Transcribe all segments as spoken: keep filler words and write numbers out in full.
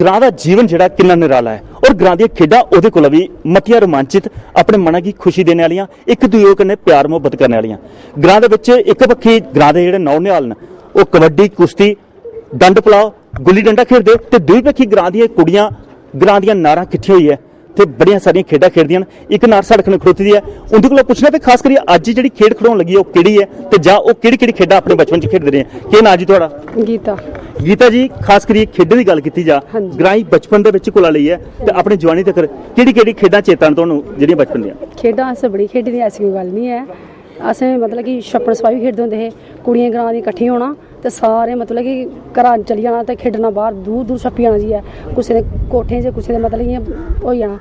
ग्रां दा जीवन जेह्ड़ा किन्ना निराला ऐ और ग्रां दियां खेड्डां ओह्दे कोला बी मतियां रोमांचित, अपने मना गी खुशी देने आह्लियां, इक दूए कन्नै प्यार मुहब्बत करने आह्लियां। ग्रां दे बिच इक बक्खी ग्रां दे जेह्ड़े नौनिहाल न, ओह् कबड्डी, कुश्ती, डंड पलाओ, गुल्ली डंडा खेढदे ते दूई बक्खी ग्रां दियां कुड़ियां ग्रां दियां नारां किट्ठियां होइयै ते बड़ियां सारियां खेड्डां खेढदियां न। इक नार साढ़े कन्नै खड़ोती दी ऐ, उं'दे कोला पुच्छना ते खास करियै अज्ज जेह्ड़ी खेढ खड़ोन लगी ऐ, ओह् केह्ड़ी ऐ ते जां ओह् केह्ड़ी-केह्ड़ी खेड्डां अपने बचपन च खेढदे रेह्? केह् नांऽ जी थुआढ़ा? गीता। गीता जी, खास करियै खेड्डें दी गल्ल कीती जा, हां जी। ग्राईं बचपन दे बिच कोला लेइयै ते अपनी जवानी तगर केह्ड़ी-केह्ड़ी खेड्डां चेता न तुहानू जेह्ड़ियां बचपन दियां? खेड्डां असें बड़ी खेढी दियां, ऐसी कोई गल्ल निं ऐ। असें मतलब कि छप्पन छपाई बी खेढदे होंदे हे, कुड़ियें ग्रां दियां कट्ठियां होना ते सारे मतलब कि घरा चली जाना ते खेढना बाह्र, दूर दूर छप्पी जाना जाइयै, कुसै दे कोठें च, कुसै दे मतलब इ'यां होई जाना।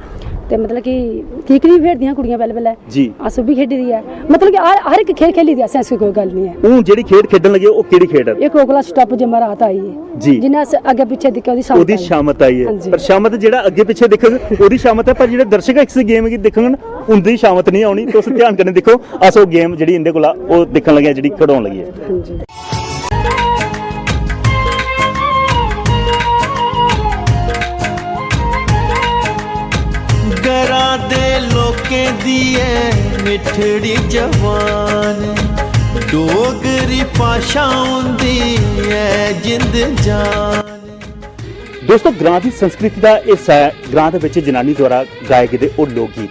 ते मतलब कि कीकली बी खेढदियां कुड़ियां पैह्लें पैह्लें, जी। अस ओह् बी खेढी दी ऐ। मतलब कि हर, हर इक खेढ खेढी दी असें, ऐसी कोई गल्ल निं ऐ। हून जेह्ड़ी खेढ खेढन लगे, ओह् केह्ड़ी खेढ ऐ? इक कोकला छटप्प जे मरात आई ऐ। जी। जिन्नै अस अग्गें पिच्छें दिक्खेआ, ओह्दी शामत ओह्दी आई। शामत आई ऐ। हां जी। पर शामत जेह्ड़ा अग्गें पिच्छें दिक्खग, ओह्दी शामत ऐ, पर जेह्ड़े दर्शक इस गेम गी दिक्खङन, उं'दी शामत निं औनी। तुस ध्यान कन्नै दिक्खो, अस ओह् गेम जेह्ड़ी इं'दे कोला ओह् दिक्खन लगे आं, जेह्ड़ी खड़ोन लगी ऐ। हां जी। ग्रां दे लोकें दी ऐ मिठड़ी जबान, डोगरी भाशा उं'दी ऐ जिंद जान। दोस्तो, ग्रां दी संस्कृति दा हिस्सा ऐ ग्रां दे बिच जनानी द्वारा गाए गेदे ओह् लोक गीत।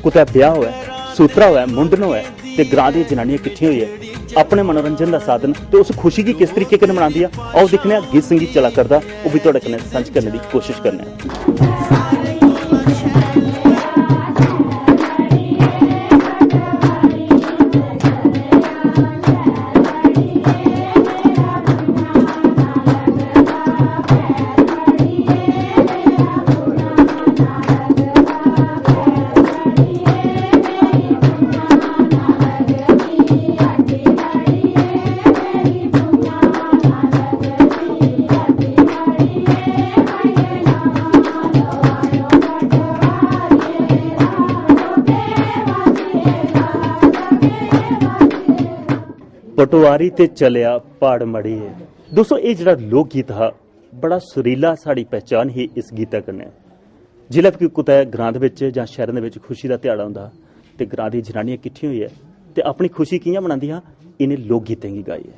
कुतै ब्याह होऐ, सूतरा होऐ, मुंडन होऐ ते ग्रां दियां जनानियां किट्ठियां होइयै अपने मनोरंजन दा साधन ते उस खुशी गी किस तरीके कन्नै मनांदियां, आओ दिक्खने आं। गीत संगीत चला करदा, ओह् बी थुआढ़े कन्नै सांझ करने दी कोशिश करने आं। पटवारी ते चलेआ प्हाड़ मड़ियै। दोस्तो, एह् जेह्ड़ा लोक गीत हा, बड़ा सुरीला, साढ़ी पहचान ही इस गीतै कन्नै। जिसलै बी कुतै ग्रां दे बिच जां शैह्रें दे बिच खुशी दा ध्याड़ा होंदा हा ते ग्रां दियां जनानियां किट्ठियां होइयै ते अपनी खुशी कि'यां मनांदियां हां, इ'नें लोक गीतें गी गाइयै।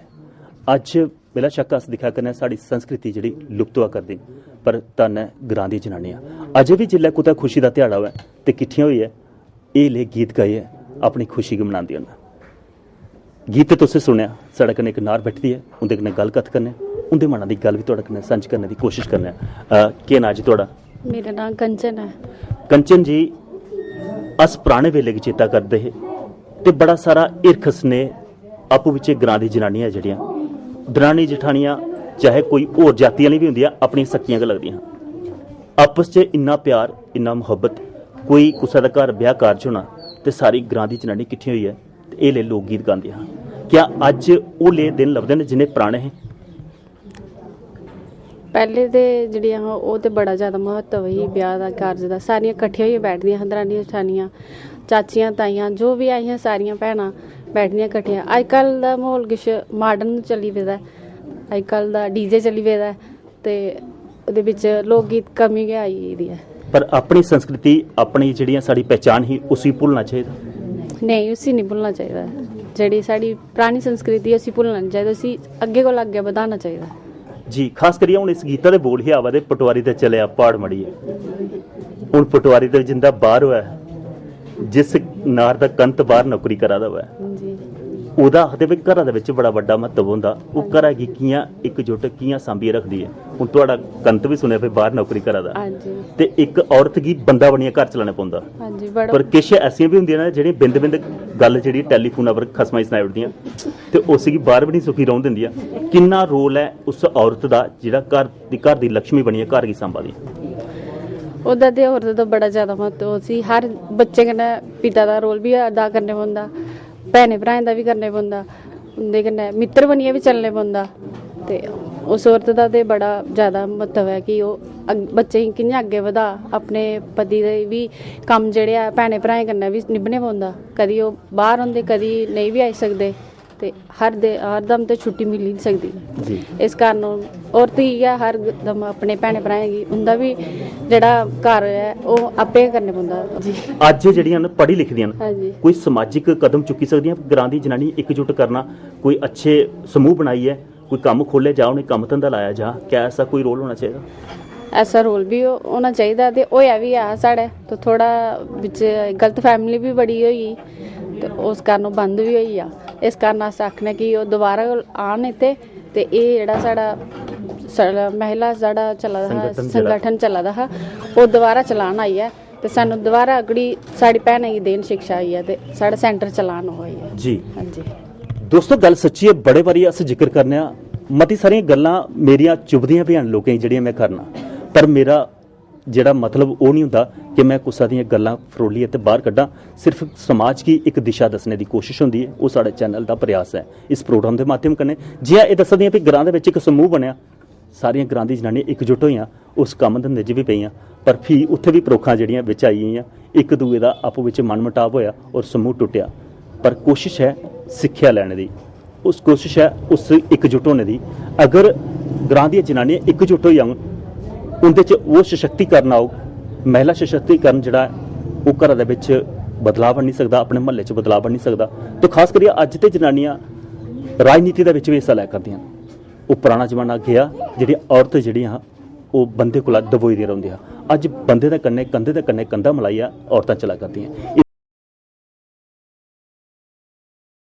अज्ज बिला शक्क अस दिक्खा करने आं, साढ़ी संस्कृति जेह्ड़ी लुप्त होआ करदी, पर धन्न ऐ ग्रां दियां जनानियां। अजें बी जिसलै कुतै खुशी दा ध्याड़ा होऐ ते किट्ठियां होइयै एह् ले गीत गाइयै अपनी खुशी गी मनांदियां न। गीत ते तुसें सुनेआ, साढ़े कन्नै इक नार बैठी दी ऐ, उं'दे कन्नै गल्ल कत्थ करने आं, उं'दे मना दी गल्ल बी थुआढ़े कन्नै सांझी करने दी कोशिश करने आं। अ, केह् नांऽ जी थुआढ़ा? मेरा नांऽ कंचन ऐ। कंचन जी, अस पराने बेल्ले गी चेता करदे हे ते बड़ा सारा हिरख स्नेह आपूं बिच्चें ग्रां दी जनानियां जेह्ड़ियां, दरानी जठानियां, चाहे कोई होर जाति आह्लियां बी होंदियां, अपनियां सक्कियां गै लगदियां हियां। आपस च इन्ना प्यार, इन्ना मुहब्बत, कोई कुसै दा घर ब्याह कारज होना ते सारी ग्रां दी जनानी किट्ठियां होइयै ते एह् ले लोक गीत गांदियां हियां। क्या अज्ज ओह् ले दिन लभदे न जिन्ने पराने हे? पैह्ले ते जेह्ड़ियां हां ओह् ते बड़ा जैदा म्हत्तव ही ब्याह् दा कारज दा, सारियां कट्ठियां होइयै बैठदियां हां दरानियां जठानियां, चाचियां ताइयां जो बी ऐ हियां सारियां भैनां बैठदियां कट्ठियां। अजकल दा म्हौल किश माडर्न चली पेदा ऐ, अजकल दा डीजे चली पेदा ऐ ते ओह्दे बिच लोक गीत कमी गै आई गेदी ऐ। पर अपनी संस्कृति, अपनी जेह्ड़ियां साढ़ी पहचान ही, उसी भुल्लना चाहिदा। नेईं, उसी निं भुल्लना चाहिदा। जेह्ड़ी साढ़ी परानी संस्कृति ऐ उसी भुल्लना निं चाहिदा, उसी अग्गें कोला अग्गें बधाना चाहिदा। जी, खास करियै हून इस गीता दे बोल ही आवा दे, पटवारी ते चलेआ प्हाड़ मड़ियै। हून पटवारी ते जिंदा बाहर होऐ, जिस नार दा कंत बाहर नौकरी करा दा होऐ, जी। ओह्दा आखदे भाई घरा दे बिच बड़ा बड्डा म्हत्तव होंदा। ओह् घरा गी कि'यां इकजुट, कि'यां सांभियै रखदी ऐ? हून थुआढ़ा कंत बी सुनेआ भाई बाहर नौकरी करा दा। हां जी। ते इक औरत गी बंदा बनियै घर चलाना पौंदा। हां जी, बड़ा। पर किश ऐसियां बी होंदियां न जेह्ड़ियां बिंद बिंद गल्ल जेह्ड़ी टैलीफोना पर खसमा गी सनाई ओड़दियां ते उस गी बाहर बी निं सुखी रौह्न दिंदियां। किन्ना रोल ऐ उस औरत दा जेह्ड़ा घर दी, घर दी लक्ष्मी बनियै घर गी सांभा दी? ओह्दा ते औरत दा बड़ा जैदा म्हत्तव, उसी हर बच्चे कन्नै पिता दा रोल बी अदा करने पौंदा, भैनें भ्राएं दा बी करने पौंदा, उं'दे कन्नै मित्तर बनियै बी चलने पौंदा। ते उस औरत दा ते बड़ा जैदा म्हत्तव ऐ कि ओह् अग- बच्चें गी कि'यां अग्गें बधा, अपने पति दे बी कम्म जेह्ड़े ऐ भैनें भ्राएं कन्नै बी निभने पौंदा। कदी ओह् बाह्र होंदे, कदी नेईं बी आई सकदे। ते हर दे हर दम ते छुट्टी मिली निं सकदी। जी। इस कारण औरत गी गै हर दम अपने भैनें भ्राएं गी उं'दा बी जेह्ड़ा घर ऐ ओह् आपें गै करने पौंदा। जी। अज्ज जेह्ड़ियां न पढ़ी लिखी दियां न, हां जी। कोई समाजिक कदम चुक्की सकदियां ग्रां दी जनानी इकजुट करना, कोई अच्छे समूह बनाइयै कोई कम्म खोह्ल्लेआ जा, उ'नें कम्म धंधा लाया जा, क्या ऐसा कोई रोल होना चाहिदा? ऐसा रोल बी हो- होना चाहिदा ते होया बी ऐ साढ़े, ते थोह्ड़ा बिच गलत फैमिली बी बड़ी होई गेई ते उस कारण ओह् बंद बी होई गेआ। इस कारण अस आखने कि ओह् दोबारा आन इत्थै ते एह् जेह्ड़ा साढ़ा साढ़ा महिला साढ़ा चला दा हा, संगठन जेह्ड़ा। संगठन चला दा हा, ओह् दोबारा चलान आई ऐ ते सानू दोबारा अगड़ी साढ़ी भैनें गी देन शिक्षा आई ऐ ते साढ़ा सेंटर चलान ओह् आई ऐ। जी। हां जी। दोस्तो, गल्ल सच्ची ऐ, बड़े बारी अस जिक्र करने आं, मती सारियां गल्लां मेरियां चुभदियां बी हैन लोकें गी जेह्ड़ियां में करना, पर मेरा जेह्ड़ा मतलब ओह् निं होंदा कि में कुसै दियां गल्लां फरोलियै ते बाह्र कड्ढां। सिर्फ समाज गी इक दिशा दस्सने दी कोशश होंदी ऐ, ओह् साढ़े चैनल दा प्रयास ऐ इस प्रोग्राम दे माध्यम कन्नै। जि'यां एह् दस्सा दियां भी ग्रां दे बिच इक समूह बनेआ, सारियां ग्रां दी जनानियां इकजुट होइयां, उस कम्म धंधे च बी पेइयां, पर फ्ही उत्थै बी परोखां जेह्ड़ियां बिच आई गेइयां, इक दूए दा आपूं बिच मनमुटाव होएआ और समूह टुट्टेआ। पर कोशिश ऐ सिक्खेआ लैने दी, उस कोशिश ऐ उस इकजुट होने दी। अगर ग्रां दियां जनानियां इकजुट होई जाङन, उं'दे च ओह् सशक्तिकरण औग, महिला सशक्तिकरण जेह्ड़ा ऐ ओह् घरा दे बिच बदलाव आह्नी सकदा, अपने म्हल्ले च बदलाव आह्नी सकदा। ते खास करियै अज्ज ते जनानियां राजनीति दे बिच बी हिस्सा लै करदियां न। ओह् पराना जमाना गेआ, जेह्ड़ी औरत जेह्ड़ियां हां ओह् बंदे कोला दबोई दियां रौंह्दियां। अज्ज बंदे दे कन्नै कंधे दे कन्नै कंधा मलाइयै औरतां चला करदियां।